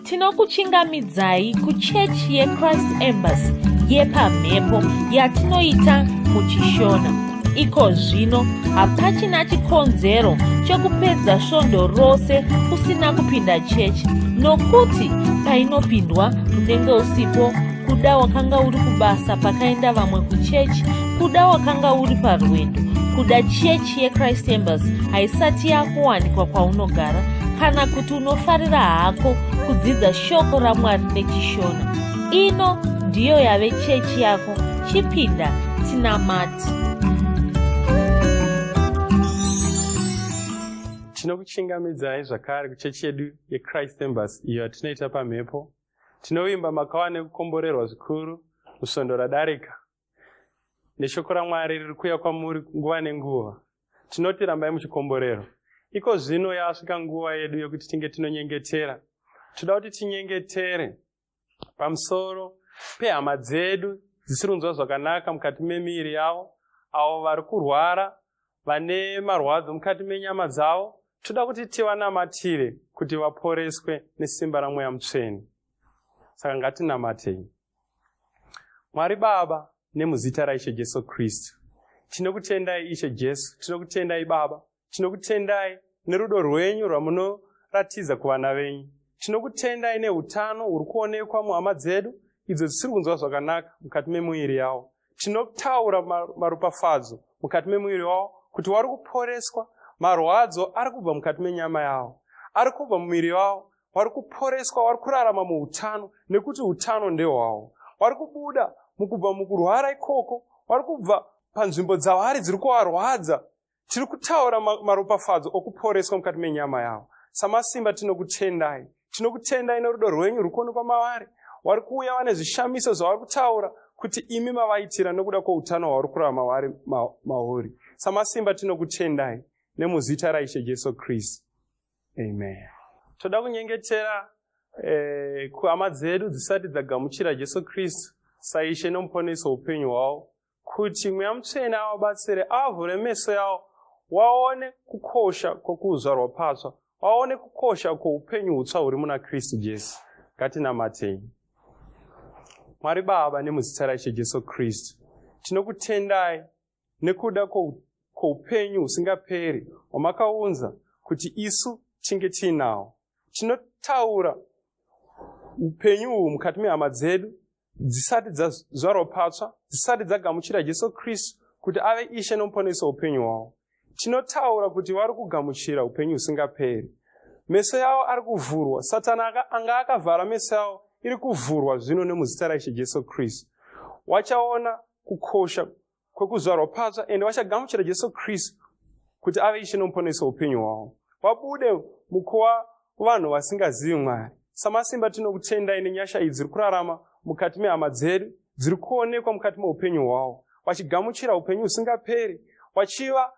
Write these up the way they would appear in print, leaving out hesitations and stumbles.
Tinokuchingamidzai kuchechi yeChrist Embassy yepamhepo yatinoita muchiShona. Iko zvino hapachina chikonzero chekupedza svondo rose usina kupinda chechi nokuti painopindwa unenge usipo, kuda wakanga uri kubasa pakaenda vamwe kuchechi, kuda wakanga uri parwendo, kuda chechi yeChrist Embassy haisati yakuwanikwa kwaunogara, kana kuti unofarira hako kudzidza shoko raMwari nechiShona. Ino ndiyo yave chechi yako, chipinda tinamate. Tinokuchingamidzai zvakare kuchechi yedu yeChrist Embassy iyo yatinoita pamhepo. Tinovimba makava nekukomborerwa zvikuru musvondo radarika neshoko raMwari riri kuuya kwamuri nguva nenguva. Tinoti rambai muchikomborerwa. Iko zvino yasvika nguva yedu yekuti tinge tinonyengetera. Toda kuti tinyengetere pamusoro pehama dzedu dzisiri kunzwa zvakanaka mukati memiviri yavo, avo vari kurwara, vane marwadzo mukati menyama dzavo. Toda kuti tivanamatire kuti vaporeswe nesimba raMweya Mutsvene. Saka ngatinamatei. Mwari Baba, nemuzita raIshe Jesu Kristu, tinokutendai Ishe Jesu, tinokutendai Baba, tinokutendai nerudo rwenyu rwamunoratidza kuvana venyu. Tinokutendai neutano huri kuonekwa muhama dzedu idzo dzisiri kunzwa zvakanaka mukati memuviri yavo. Tinotaura maropafadzo mukati memuviri wavo kuti wari kuporeswa, marwadzo ari kubva mukati menyama yavo, ari kubva mumuviri wavo, wari kuporeswa, wari kurarama muutano nekuti utano ndehwavo. Wari kubuda mukubva mukurwara ikoko, wari kubva panzvimbo dzavari dziri kuvarwadza. Tiri kutaura maropafadzo okuporeswa mukati menyama yavo. Samasimba tinokutendai. Tinokutendai nerudo rwenyu ruri kuonekwa mavari. Wari kuuya vane zvishamiso zvavari kutaura kuti imi mavaitira nokuda kwoutano hwavari kurarama vari mauri. Samasimba tinokutendai nemuzita raIshe Jesu Kristu. Amen. Toda kunyengetera kuhama dzedu dzisati dzagamuchira Jesu Kristu saIshe nomuponesi woupenyu hwavo, kuti Mweya Mutsvene avabatsire, avavhure meso yavo, waone kukosha kwokuzvarwa patsva, waone kukosha kwoupenyu hutsva huri muna Kristu Jesu. Ngatinamatei. Mwari Baba, nemuzita raIshe Jesu Kristu, tinokutendai nekuda kwoupenyu husingaperi hwamakaunza kuti isu tinge tiinawo. Tinotaura upenyu uhu mukati mehama dzedu dzisati dzazvarwa patsva, dzisati dzagamuchira Jesu Kristu kuti ave Ishe nomuponesi woupenyu hwavo. Tinotaura kuti vari kugamuchira upenyu husingaperi. Meso yavo ari kuvhurwa. Satani anga akavhara meso yavo iri kuvhurwa zvino nemuzita raIshe Jesu Kristu. Wachaona kukosha kwekuzvarwa patsva ende vachagamuchira Jesu Kristu kuti ave Ishe nomuponesi woupenyu hwavo. Vabude mukuva vanhu vasingazivi Mwari. Samasimba tinokutendai nenyasha idzi dziri kurarama mukati mehama dzedu, dziri kuonekwa mukati meupenyu hwavo, vachigamuchira upenyu husingaperi, vachiva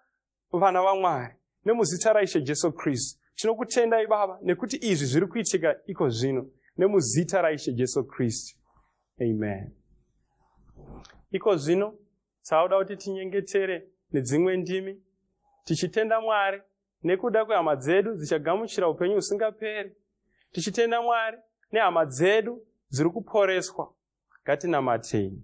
vana vaMwari. Nemuzita raIshe Jesu Kristu. Tinokutendai Baba nekuti izvi zviri kuitika iko zvino. Nemuzita raIshe Jesu Kristu. Amen. Iko zvino tauda kuti tinyengetere nedzimwe ndimi tichitenda Mwari nekuda kwehama dzedu dzichagamuchira upenyu husingaperi, tichitenda Mwari nehama dzedu dziri kuporeswa. Ngatinamatei.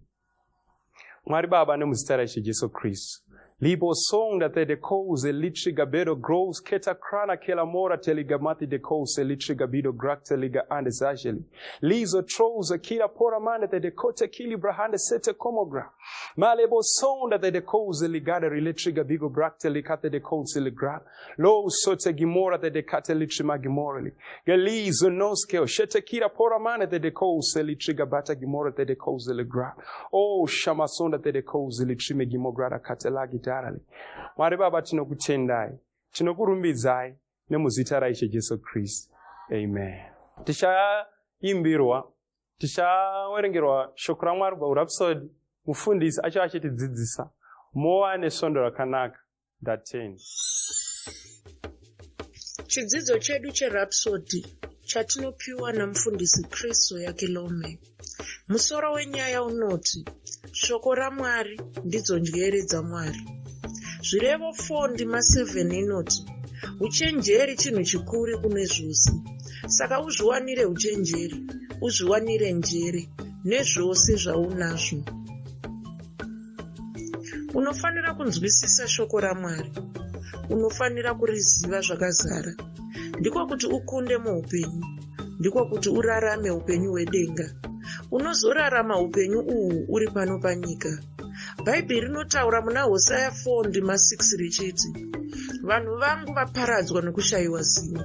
Mwari Baba, nemuzita raIshe Jesu Kristu. Libo sonda te de cose litriga bedo grows keta krana kela mora teliga mati de cose litriga bido grakte liga ande zajeli. Lizo troza kila pora mande te de kote kili brahande sete komogra. Malebo sonda te de cose ligada riletriga bigo brakte likate de cose ligra. Lo sote gimora te de kate litrima gimorali. Gelizo noske shete kira pora mane te de cose litriga bata gimora te de cose ligra. Oh shamasonda te de cose litrime gimograda katelagi darali. Mwari Baba, tinokutendai, tinokurumbidzai nemuzita raIshe Jesu Kristu. Amen. Tichaimbirwa, tichawerengerwa shoko raMwari kubva kuRhapsody, mufundisi achava achitidzidzisa. Mova nesvondo rakanaka. Ndatenda. Chidzidzo chedu cheRhapsody chatinopiwa namufundisi Chris Oyakilome. Musoro wenyaya unoti Shoko raMwari ndidzo njere dzaMwari. Zvirevo 4 ndima 7 inoti uchenjeri chinhu chikuru kune zvose. Saka uzviwanire uchenjeri, uzviwanire njere nezvose zvaunazvo. Unofanira kunzwisisa shoko raMwari. Unofanira kuriziva zvakazara. Ndiko kuti ukunde muupenyu. Ndiko kuti urarame upenyu hwedenga. Unozorarama upenyu uhu uri pano panyika. Bhaibheri rinotaura muna Hosea 4 ndima 6 richiti, Vanhu vangu vaparadzwa nokushayiwa zivo.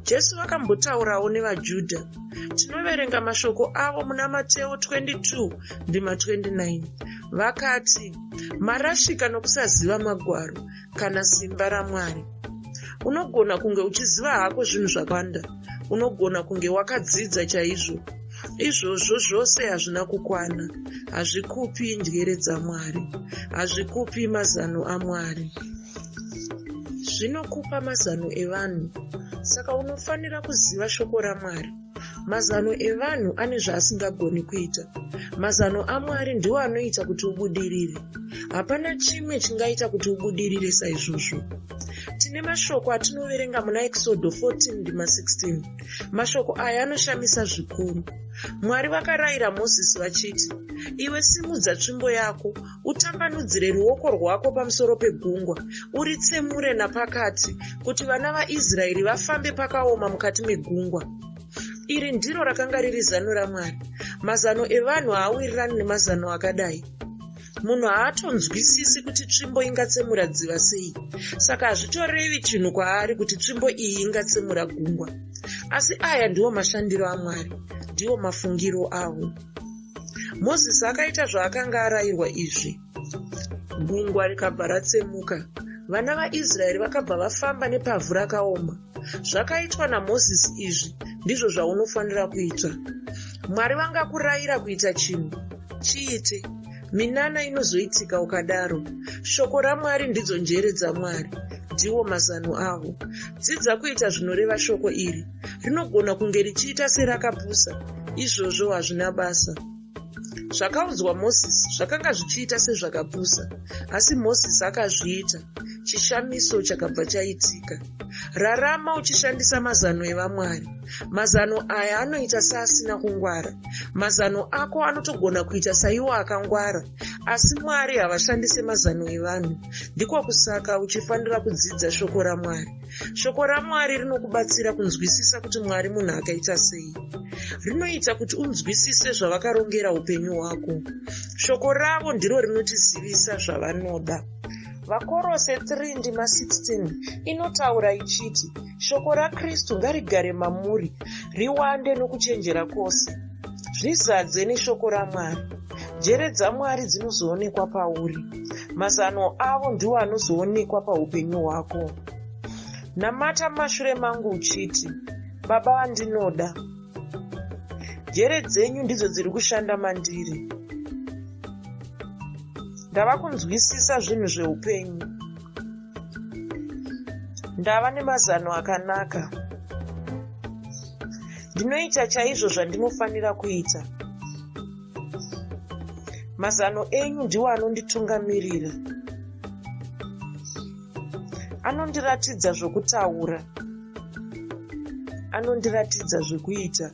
Jesu vakambotaurawo nevaJudha. Tinoverenga mashoko avo muna Mateo 22 ndima 29. Vakati, Marashika nokusaziva magwaro kana simba raMwari. Unogona kunge uchiziva hako zvinhu zvakawanda. Unogona kunge wakadzidza chaizvo. Izvozvo zvose hazvina kukwana. Hazvikupi njere dzaMwari. Hazvikupi mazano aMwari. Zvinokupa mazano evanhu. Saka unofanira kuziva shoko raMwari. Mazano evanhu ane zvaasingagoni kuita. Mazano aMwari ndiwo anoita kuti ubudirire. Hapana chimwe chingaita kuti ubudirire saizvozvo. Tine mashoko atinoverenga muna Ekisodho 14 ndima 16. Mashoko aya anoshamisa zvikuru. Mwari vakarayira Mozisi vachiti, Iwe simudza tsvimbo yako, utambanudzire ruoko rwako pamusoro pegungwa, uritsemure napakati, kuti vana vaIsraeri vafambe pakaoma mukati megungwa. Iri ndiro rakanga riri zano raMwari. Mazano evanhu haawirirani nemazano akadai. Munhu haatonzwisisi kuti tsvimbo ingatsemura dziva sei, saka hazvitorevi chinhu kwaari kuti tsvimbo iyi ingatsemura gungwa. Asi aya ndiwo mashandiro aMwari, ndiwo mafungiro avo. Mozisi akaita zvaakanga arayirwa izvi. Gungwa rikabva ratsemuka. Vana vaIsraeri vakabva vafamba nepavhu rakaoma. Zvakaitwa naMozisi izvi ndizvo zvaunofanira kuita. Mwari vangakurayira kuita chinhu. Chiite. Minana inozoitika ukadaro. Shoko raMwari ndidzo njere dzaMwari. Ndiwo mazano avo. Dzidza kuita zvinoreva shoko iri. Rinogona kunge richiita serakapusa. Izvozvo hazvina basa. Zvakaudzwa Mozisi zvakanga zvichiita sezvakapusa, asi Mozisi akazviita. Chishamiso chakabva chaitika. Rarama uchishandisa mazano evaMwari. Mazano aya anoita seasina kungwara. Mazano ako anotogona kuita saiwo akangwara, asi Mwari havashandise mazano evanhu. Ndiko kusaka uchifanira kudzidza shoko raMwari. Shoko raMwari rinokubatsira kunzwisisa kuti Mwari munhu akaita sei. Rinoita kuti unzwisise zvavakarongera upenyu hwako. Shoko ravo ndiro rinotizivisa zvavanoda. VaKorose 3 ndima 16 inotaura ichiti, Shoko raKristu ngarigare mamuri, riwande nokuchenjera kwose. Zvizadze neshoko raMwari. Njere dzaMwari dzinozoonekwa pauri. Mazano avo ndiwo anozoonekwa paupenyu hwako. Namata mumashure mangu uchiti, Baba vandinoda, njere dzenyu ndidzo dziri kushanda mandiri. Ndava kunzwisisa zvinhu zveupenyu. Ndava nemazano akanaka. Ndinoita chaizvo zvandinofanira kuita. Mazano enyu ndiwo anonditungamirira. Anondiratidza zvokutaura. Anondiratidza zvekuita.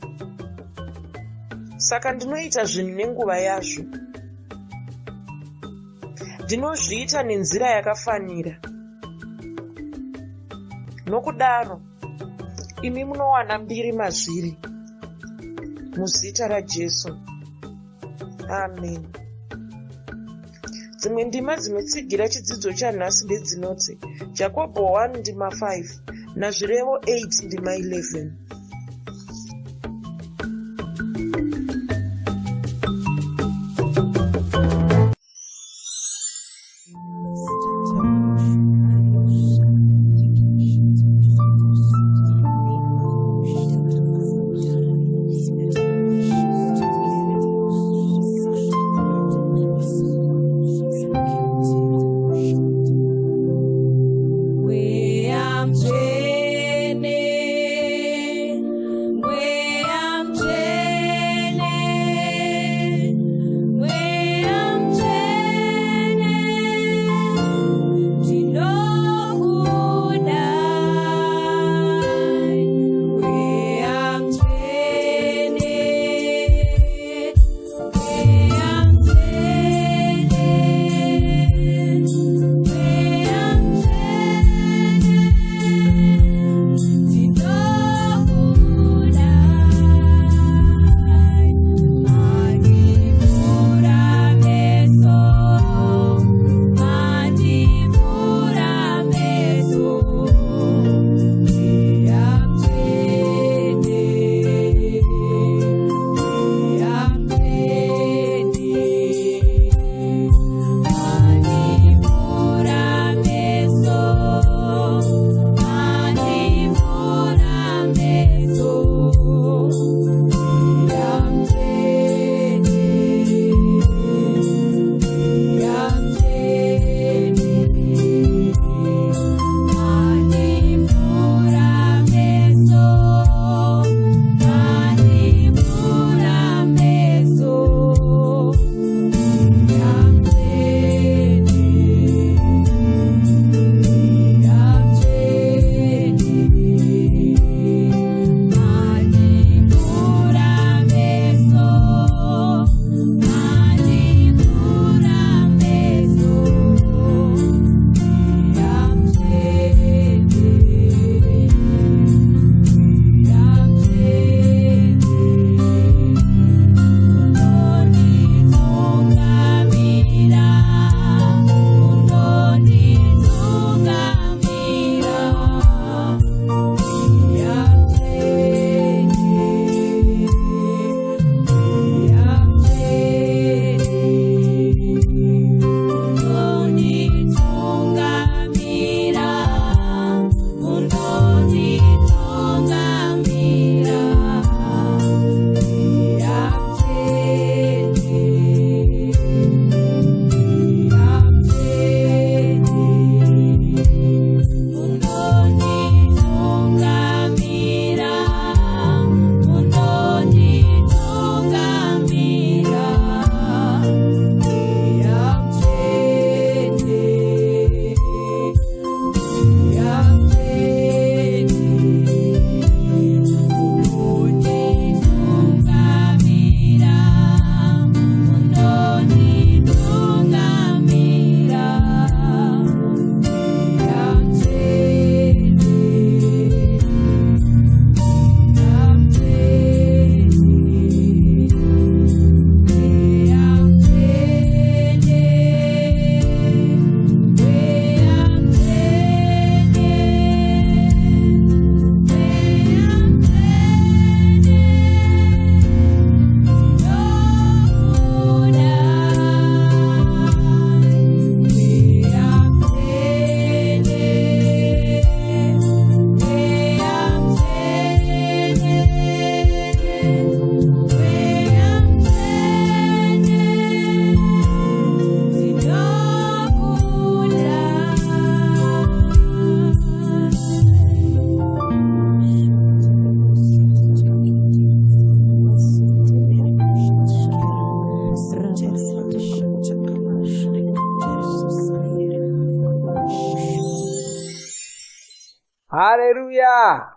Saka ndinoita zvinhu nenguva yazvo. Ndinozviita nenzira yakafanira. Nokudaro, imi munowana mbiri mazviri. Muzita raJesu. Amen. Dzimwe ndima dzinotsigira chidzidzo chanhasi ndedzinoti Jakobho 1 ndima 5 naZvirevo 8 ndima 11. Mweya Mutsvene. Hareruya!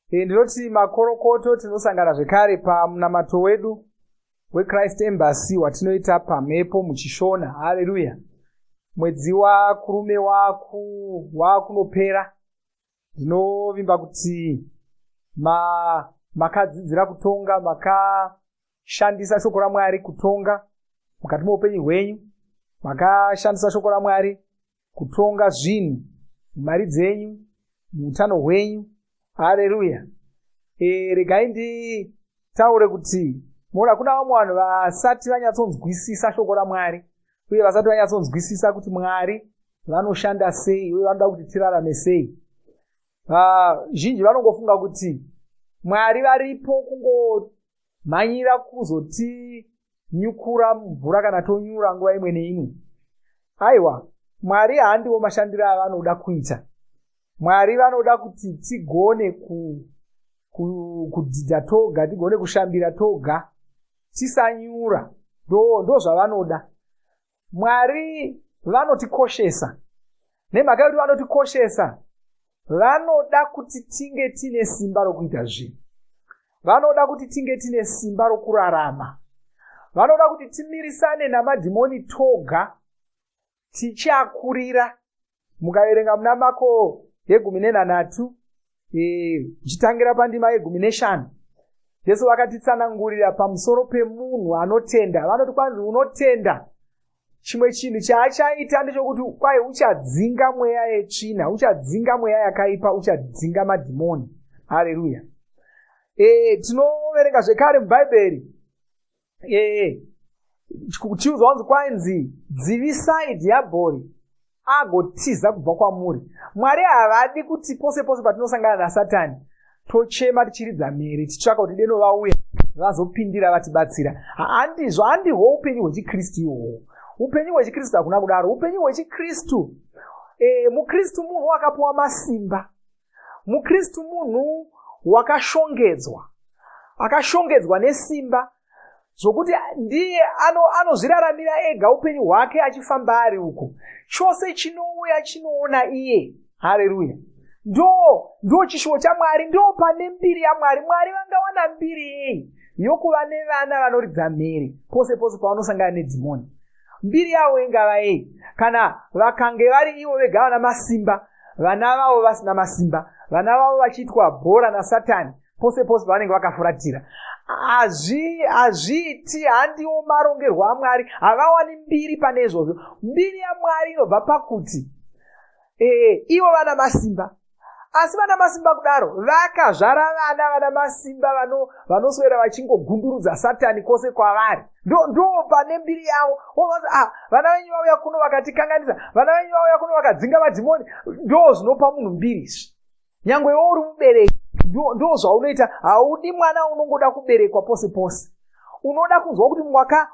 E, ndinoti makorokoto, tinosangana zvekare pamunamato wedu weChrist Embassy watinoita pamhepo muchiShona. Hareruya! Mwedzi waKurume waku wakunopera. Ndinovimba kuti ma makadzidzira kutonga, makashandisa shoko raMwari kutonga mukati meupenyu hwenyu, makashandisa shoko raMwari kutonga zvinhu mumari dzenyu, muutano hwenyu. Hareruya! E, regai nditaure kuti mona kuna vamwe vanhu vasati vanyatsonzwisisa shoko raMwari uye vasati vanyatsonzwisisa kuti Mwari vanoshanda sei uye vanoda kuti tirarame sei. Vazhinji vanongofunga kuti Mwari varipo kungomhanyira kuzotinyukura mvura kana tonyura nguva imwe neimwe. Aiwa, Mwari haandiwo mashandiro avanoda kuita. Mwari vanoda kuti tigone kudzidza toga, tigone kushambira toga, tisanyura. Ndo zvavanoda. Mwari vanotikoshesa. Nemhaka yekuti vanotikoshesa, vanoda kuti tinge tine simba rokuita zvinhu. Vanoda kuti tinge tine simba rokurarama. Vanoda kuti timirisane namadhimoni toga tichiakurira. Mukaverenga muna Mako yegumi nenhanhatu uchitangira e, pandima yegumi neshanu, Jesu vakatitsanangurira pamusoro pemunhu anotenda. Vanoti kwanzi unotenda, chimwe chinhu chaachaita ndechokuti kwai uchadzinga mweya yetsvina, uchadzinga mweya yakaipa, uchadzinga madhimoni. Hareruya! E, tinoverenga zvekare muBhaibheri ee tiudzwa kunzi kwainzi dzivisai dhiabhori agotiza kubva kwamuri. Mwari havadi kuti pose pose patinosangana naSatani tochema tichiridza mhere tichitsvaka kuti deno vauya vazopindira vatibatsira. Handizvo, handihwo upenyu hwechiKristu ihwohwo. Upenyu hwechiKristu hakuna kudaro. Upenyu hwechiKristu, e, muKristu munhu wakapiwa masimba. MuKristu munhu wakashongedzwa, akashongedzwa nesimba zvokuti ndiye anozviraramira ano ega upenyu hwake achifamba ari uko. Chose chinouya chinoona iye. Hareruya! Ndo ndo chishuwo chaMwari, ndo pane mbiri yaMwari. Mwari vangawana mbiri yei yokuva nevana vanoridza mhere pose pose pavanosangana nedhimoni? Mbiri yavo ingava yei kana vakange vari ivo vega vana masimba, vana vavo vasina masimba, vana vavo vachiitwa bhora naSatani pose pose pavanenge vakafuratira? Hazviiti, handiwo marongerwo aMwari. Havawani mbiri pane izvozvo. Mbiri yaMwari inobva pakuti e, ivo vana masimba, asi vana masimba kudaro vakazvara vana vana masimba vanoswera vachingogundurudza Satani kwose kwavari. Ndo pane mbiri yavo. Ah, vana venyu vauya kuno vakatikanganisa, vana venyu vauya kuno vakadzinga madhimoni. Ndo zvinopa munhu mbiri izvi. Nyange iwe uri mubereki, ndo zvaunoita. Haudi mwana unongoda kuberekwa pose pose. Unoda kunzwa kuti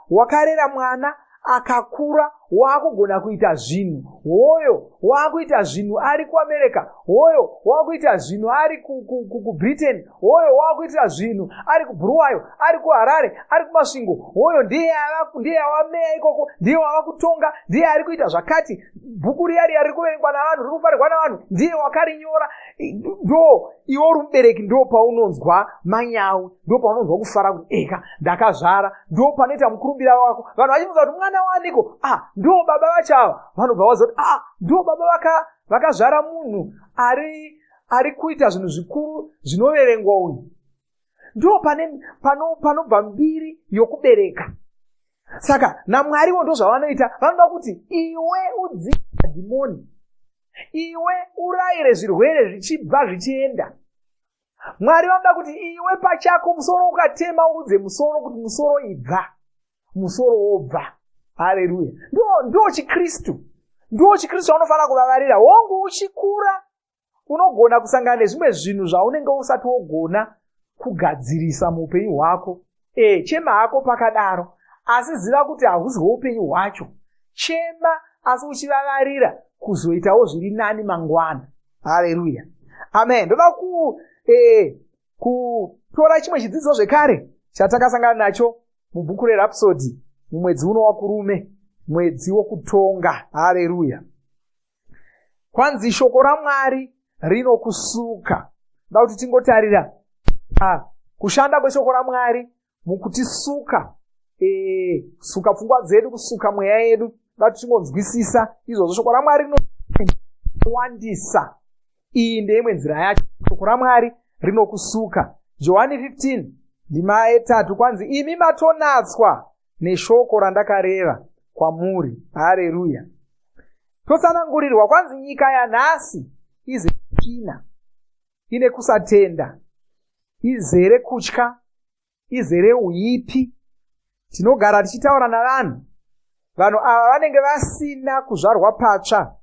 wakarera mwana akakura, waakugona kuita zvinhu. Hoyo waakuita zvinhu ari kuAmerica, hoyo waakuita zvinhu ari kuBritain, hoyo waakuitira zvinhu ari kuBhuruwayo, ari kuHarare, ari kuMasvingo, hoyo ndiye awameya ikoko, ndiye wava kutonga, ndiye ari kuita zvakati. Bhuku riya riya riri kuverengwa navanhu, riri kufarirwa navanhu, ndiye wakarinyora. Ndo iwe uri mubereki, ndo paunonzwa manyawi, ndo paunonzwa kufara kuti eka ndakazvara. Ndo panoita mukurumbira wako, vanhu vachibvunza kuti mwana waniko? Ah, ndo baba vacho ava. Vanobva vaziva kuti ah, ndo baba vakazvara munhu ari kuita zvinhu zvikuru zvinoverengwa uyu. Ndo panobva mbiri yokubereka. Saka naMwariwo ndo zvavanoita. Vanoda kuti iwe udzinge dhimoni, iwe urayire zvirwere zvichibva zvichienda. Mwari vanoda kuti iwe pachako musoro ukatema uudze musoro kuti musoro ibva, musoro wobva. Hareruya! Ndo chiKristu, ndo chiKristu vanofanira kuvavarira. Hongu, uchikura unogona kusangana nezvimwe zvinhu zvaunenge usati wogona kugadzirisa muupenyu hwako. E, chema hako pakadaro, asi ziva kuti hahusi hwoupenyu hwacho. Chema asi uchivavarira kuzoitawo zviri nani mangwana. Hareruya, amen. Ndoda kutora chimwe chidzidzo zvekare chatakasangana nacho mubhuku reRhapsody mumwedzi uno waKurume, mwedzi wokutonga. Hareruya! Kwanzi shoko raMwari Rinokusuka. Da kuti tingotarira kushanda kweshoko raMwari mukutisuka, kusuka pfungwa dzedu, kusuka mweya yedu. Da kuti tingonzwisisa izvozvo. Shoko raMwari rinowandisa. Iyi ndeimwe nzira yacho. Shoko raMwari rinokusuka. Johani 15 ndima yetatu, kwanzi, "Imi matonatswa neshoko randakareva kwamuri." Hareruya! Totsanangurirwa kwanzi nyika yanhasi izere tsvina, ine kusatenda, izere kutya, izere uipi. Tinogara tichitaura navanhu. Vanhu ava vanenge vasina kuzvarwa patsva.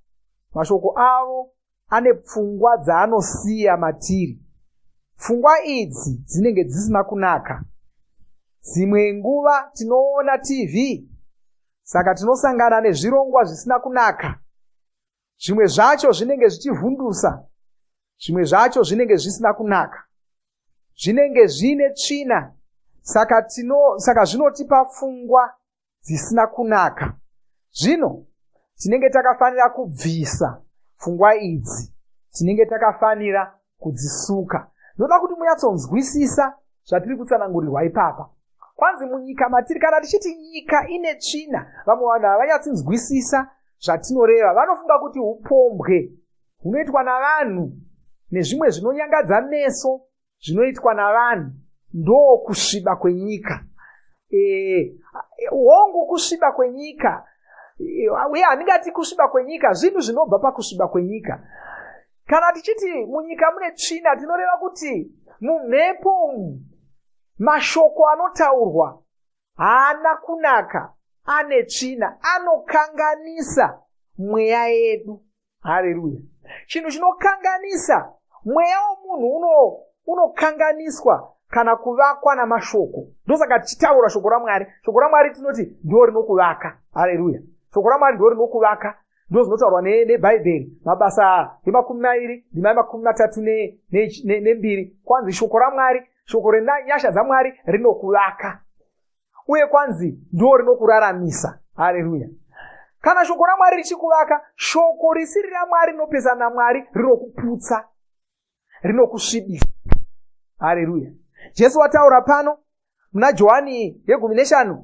Mashoko avo ane pfungwa dzaanosiya matiri. Pfungwa idzi dzinenge dzisina kunaka. Dzimwe nguva tinoona TV, saka tinosangana nezvirongwa zvisina kunaka. Zvimwe zvacho zvinenge zvichivhundusa, zvimwe zvacho zvinenge zvisina kunaka, zvinenge zvine tsvina. Saka zvinotipa pfungwa dzisina kunaka. Zvino tinenge takafanira kubvisa pfungwa idzi, tinenge takafanira kudzisuka. Ndoda kuti munyatsonzwisisa zvatiri kutsanangurirwa ipapa. Kwanzi munyika matiri, kana tichiti nyika ine tsvina, vamwe vanhu havanyatsinzwisisa zvatinoreva. Vanofunga kuti upombwe hunoitwa navanhu nezvimwe zvinonyangadza meso zvinoitwa navanhu ndo kusviba kwenyika. Hongu, kusviba kwenyika, uye handingati kusviba kwenyika, zvinhu zvinobva pakusviba kwenyika. Kana tichiti munyika mune tsvina, tinoreva kuti mumhepo umu mashoko anotaurwa haana kunaka, ane tsvina, anokanganisa mweya yedu. Hareruya! Chinhu chinokanganisa mweya womunhu unokanganiswa kana kuvakwa namashoko. Ndosaka tichitaura shoko raMwari. Shoko raMwari tinoti ndo rinokuvaka. Hareruya! Shoko raMwari ndo rinokuvaka. Ndo zvinotaurwa neBhaibheri, Mabasa yemakumi 2 ndima yemakumi 32. Kwanzi shoko raMwari, shoko renyasha dzaMwari rinokuvaka, uye kwanzi ndo rinokuraramisa. Hareruya! Kana shoko raMwari richikuvaka, shoko risiri raMwari rinopesana naMwari rinokuputsa, rinokusvibisa. Hareruya! Jesu wataura pano muna Johani yegumi 5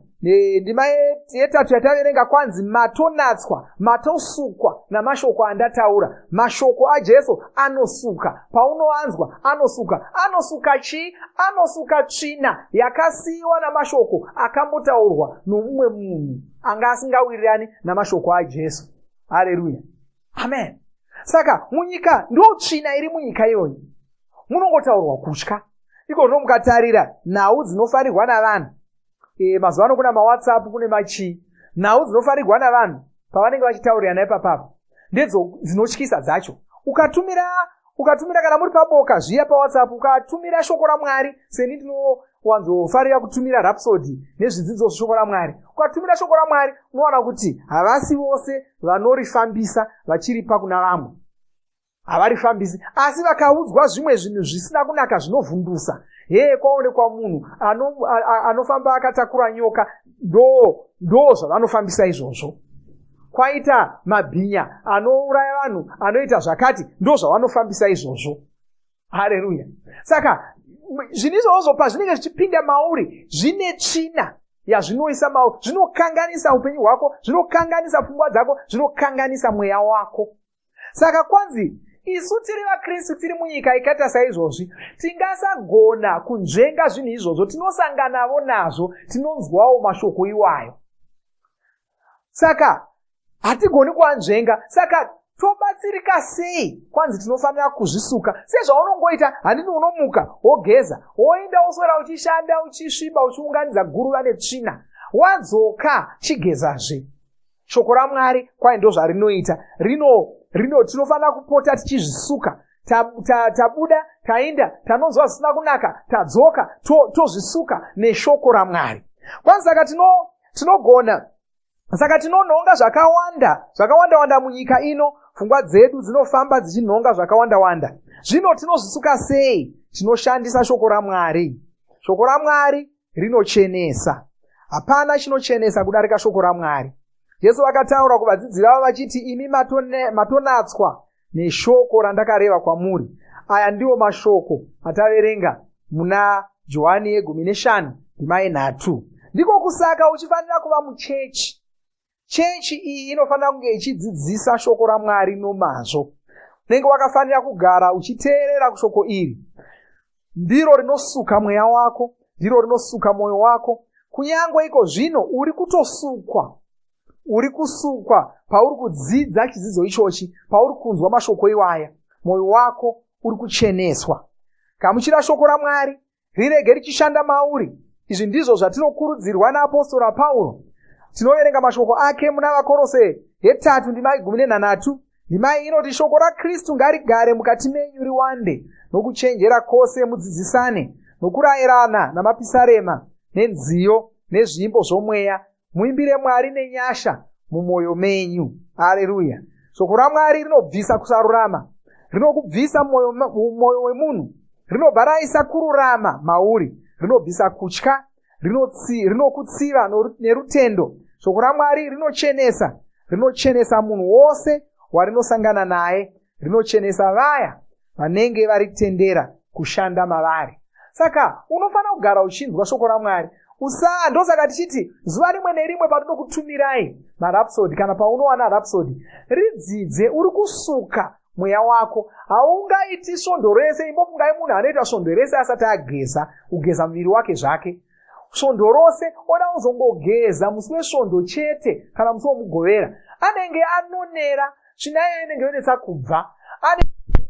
ndima yetatu yataverenga, kwanzi, "Matonatswa, matosukwa namashoko andataura." Mashoko aJesu anosuka. Paunoanzwa, anosuka. Anosuka chii? Anosuka tsvina yakasiyiwa namashoko akambotaurwa nomumwe munhu anga asingawirirani namashoko aJesu. Hareruya, amen. Saka munyika, ndo tsvina iri munyika iyoyi. Munongotaurwa kutya ikozvo. Mukatarira nhau dzinofarirwa navanhu mazuva ano, kuna maWhatsApp, kune machii, nhau dzinofarirwa navanhu pavanenge vachitaurirana ipapapo ndedzo dzinotyisa dzacho. Ukatumira, kana muri paboka zviya paWhatsApp, ukatumira shoko raMwari, seni ndinowanzofarira kutumira Rhapsody nezvidzidzo zveshoko raMwari, ukatumira shoko raMwari, unowana kuti havasi vose vanorifambisa vachiripa kuna vamwe. Havarifambisi. Asi vakaudzwa zvimwe zvinhu zvisina kunaka zvinovhundusa, hee, kwaonekwa munhu anofamba akatakura nyoka, ndo zvavanofambisa izvozvo. Kwaita mabhinya anouraya vanhu, anoita zvakati, ndo zvavanofambisa izvozvo. Hareruya! Saka zvinhu izvozvo pazvinenge zvichipinda mauri, zvine tsvina yazvinoisa mauri. Zvinokanganisa upenyu hwako, zvinokanganisa pfungwa dzako, zvinokanganisa mweya wako. Saka kwanzi isu tiri vaKristu, tiri munyika ikaita saizvozvi, tingasagona kunzvenga zvinhu izvozvo. Tinosanganavo nazvo, tinonzwawo mashoko iwayo, saka hatigoni kuanzvenga. Saka tobatsirika sei? Kwanzi tinofanira kuzvisuka sezvaunongoita. Handiti unomuka, wogeza, woenda, woswera uchishanda, uchisviba, uchiunganidza guruva netsvina. Wadzoka, chigezazve. Shoko raMwari kwai ndo zvarinoita. Rino rino tinofanira kupota tichizvisuka. Tabuda, taenda, tanonzwa zvisina kunaka, tadzoka, tozvisuka neshoko raMwari. Kwanzi saka tinogona, saka tinonhonga zvakawanda, zvakawanda wanda munyika ino. Pfungwa dzedu dzinofamba dzichinhonga zvakawanda wanda. Zvino tinozvisuka sei? Tinoshandisa shoko raMwari. Shoko raMwari rinochenesa. Hapana chinochenesa kudarika shoko raMwari. Jesu vakataura kuvadzidzi vavo vachiti, "Imi matonatswa." neshoko randakareva kwamuri. Aya ndiwo mashoko ataverenga muna Johani yegumi neshanu ndima yenhatu. Ndiko kusaka uchifanira kuva muchechi. Chechi iyi inofanira kunge ichidzidzisa shoko raMwari nomazvo. Unenge wakafanira kugara uchiteerera kushoko iri. Ndiro rinosuka mweya wako, ndiro rinosuka mwoyo wako. Kunyange iko zvino uri kutosukwa. Uri kusukwa pauri kudzidza chidzidzo ichochi, pauri kunzwa mashoko iwaya. Mwoyo wako uri kucheneswa. Gamuchira shoko raMwari, rirege richishanda mauri. Izvi ndizvo zvatinokurudzirwa naapostora Pauro. Tinoverenga mashoko ake muna VaKorose yetatu ndima yegumi nenhanhatu. Ndima iyi inoti shoko raKristu ngarigare mukati menyu riwande, nokuchenjera kwose mudzidzisane, nokurayirana namapisarema, nenziyo, nezvimbo zvomweya, muimbire Mwari nenyasha mumwoyo menyu. Aleluya! Shoko raMwari rinobvisa kusarurama, rinokubvisa mumwoyo wemunhu, rinobva raisa kururama mauri, rinobvisa kutya, rinokutsiva nerutendo. Shoko raMwari rinochenesa, rinochenesa munhu wose warinosangana naye, rinochenesa vaya vanenge varitendera kushanda mavari. Saka unofanira kugara uchinzwa shoko raMwari. Usa ndosaka tichiti zuva rimwe nerimwe patinokutumirai marapsody kana paunowana rhapsody, ridzidze uri kusuka mweya wako. Haungaiti svondo rese, imbofungai munhu anoita svondo rese asati ageza, kugeza muviri wake zvake. Svondo rose oda kuzongogeza musi wesvondo chete kana musi womugovera. Anenge anonera, tsvina iyoyo inenge yonetsa kubva.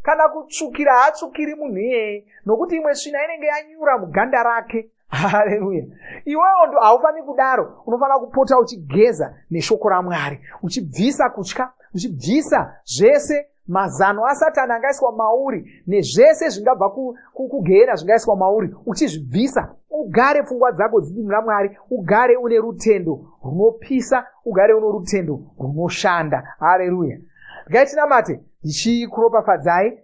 Kana kutsvukira haatsvukiri munhu iyeye, nokuti imwe tsvina inenge yanyura muganda rake. Haleluya! Iwewo ndo haufaniri kudaro. Unofanira kupota uchigeza neshoko raMwari, uchibvisa kutya, uchibvisa zvese mazano aSatani angaiswa mauri nezvese zvingabva kugehena zvingaiswa mauri, uchizvibvisa. Ugare pfungwa dzako dziri muna Mwari, ugare une rutendo runopisa, ugare une rutendo runoshanda. Haleluya! Regai tinamate. Ndichikuropafadzai,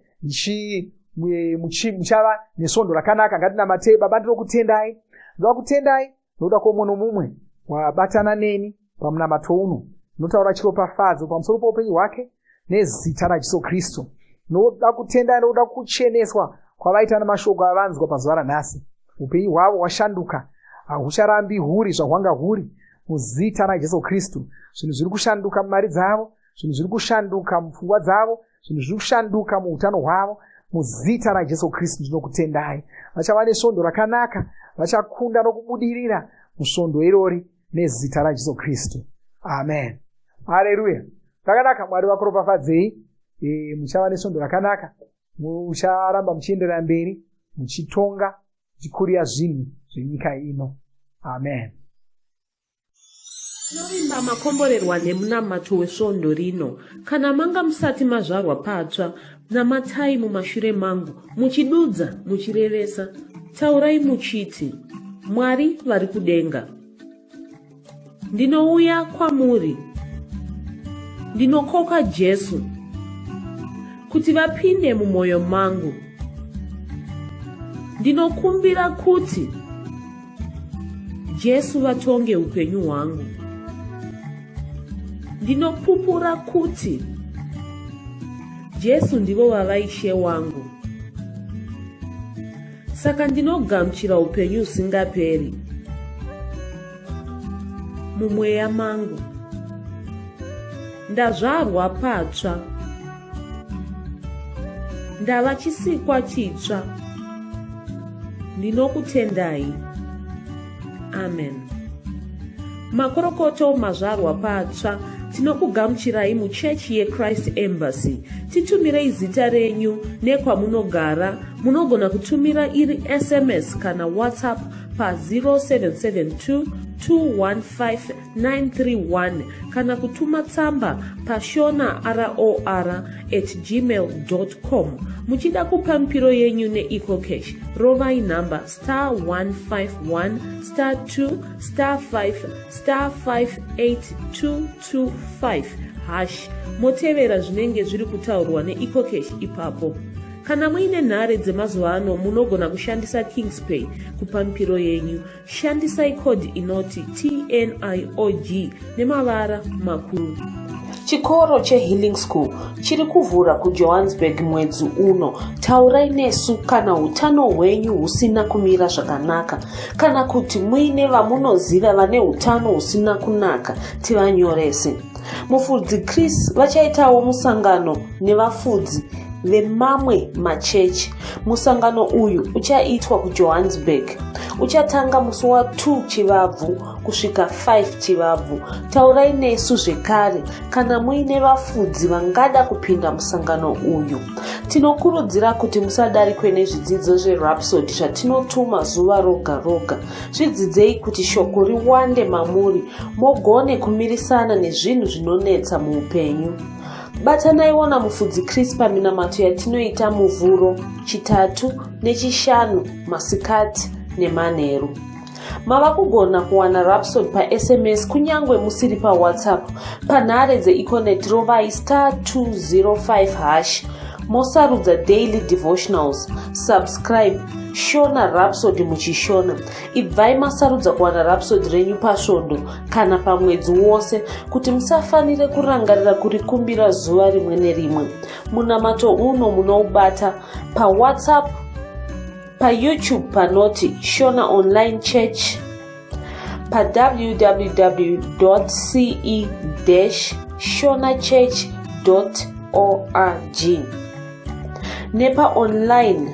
muchava nesvondo rakanaka. Ngatinamatei. Baba, ndinokutendai, ndinokutendai nokuda kwomumwe nomumwe wabatana neni pamunamato uno. Ndinotaura chiropafadzo pamusoro poupenyu hwake nezita raJesu Kristu. Noda kutendai nokuda kucheneswa kwavaita namashoko avanzwa pazuva ranhasi. Upenyu hwavo hwashanduka, hahucharambi huri zvahwanga huri muzita raJesu Kristu. Zvinhu zviri kushanduka mumari dzavo, zvinhu zviri kushanduka mupfungwa dzavo, zvinhu zviri kushanduka muutano hwavo muzita raJesu Kristu. Ndinokutendai. Vachava nesvondo rakanaka, vachakunda nokubudirira musvondo irori nezita raJesu Kristu. Amen. Haleluya. Zvakanaka, Mwari vakuropafadzei. Muchava nesvondo rakanaka, mucharamba muchienderera mberi muchitonga, muchikurira zvinhu zvenyika ino. Amen. Tinovimba makomborerwa nemunamato wesvondo rino. Kana manga musati mazvarwa patsva, namatai mumashure mangu, muchidudza, muchirevesa. Taurai muchiti, Mwari vari kudenga. Ndinouya kwamuri. Ndinokoka Jesu kuti vapinde mumwoyo mangu. Ndinokumbira kuti Jesu vatonge upenyu hwangu. Ndinopupura kuti Jesu ndivo vava Ishe wangu. Saka ndinogamuchira upenyu husingaperi mumweya mangu. Ndazvarwa patsva. Ndava chisikwa chitsva. Ndinokutendai. Amen. Makorokoto mazvarwa patsva, tinokugamuchirai muchechi yeChrist Embassy. Titumirei zita renyu nekwamunogara. Munogona kutumira iri SMS kana WhatsApp pa 0772 215 931 kana kutuma tsamba pashona ror at gmail com. Muchida kupa mipiro yenyu neEcoCash, rovai nhamba star 151 star 2 star 5 star 58225 hash, motevera zvinenge zviri kutaurwa neEcoCash ipapo. Kana muine nhare dzemazuva ano, munogona kushandisa Kingspay kupa mipiro yenyu. Shandisai code inoti TNIOG nemavara makuru. Chikoro cheHealing School chiri kuvhura kuJohannesburg mwedzi uno. Taurai nesu kana utano hwenyu husina kumira zvakanaka kana kuti muine vamunoziva vane utano husina kunaka tivanyorese. Mufudzi Chris vachaitawo musangano nevafudzi vemamwe machechi. Musangano uyu uchaitwa kuJohannesburg. Uchatanga musi wa2 Chivabvu kusvika 5 Chivabvu. Taurai nesu zvekare kana muine vafudzi vangada kupinda musangano uyu. Tinokurudzira kuti musadarikwe nezvidzidzo zveRhapsody zvatinotuma zuva roga roga. Zvidzidzei kuti shoko riwande mamuri mogone kumirisana nezvinhu zvinonetsa muupenyu. Batanaiwo naMufudzi Chris paminamato yatinoita Muvhuro, Chitatu neChishanu masikati nemanheru. Mava kugona kuwana Rhapsody paSMS kunyange musiri paWhatsApp. Panhare dzeEconet rovai star 205 hash mosarudza Daily Devotionals, subscribe Shona Rhapsody muchiShona. Ibvai masarudza kuwana Rhapsody renyu pasvondo kana pamwedzi wose kuti musafanire kurangarira kurikumbira zuva rimwe nerimwe. Munamato uno munoubata paWhatsApp, paYouTube panoti Shona Online Church, pawww.ce-shonachurch.org nepaonline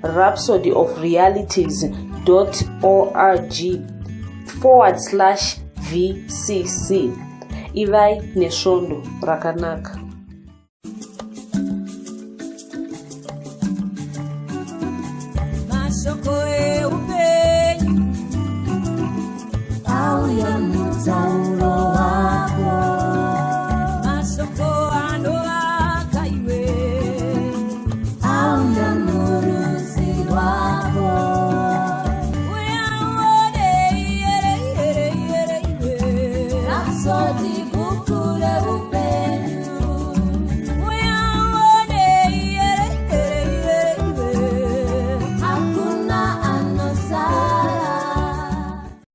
rhapsodyofrealities.org forward slash vcc. Ivai nesvondo rakanaka. Mashoko eupenyu.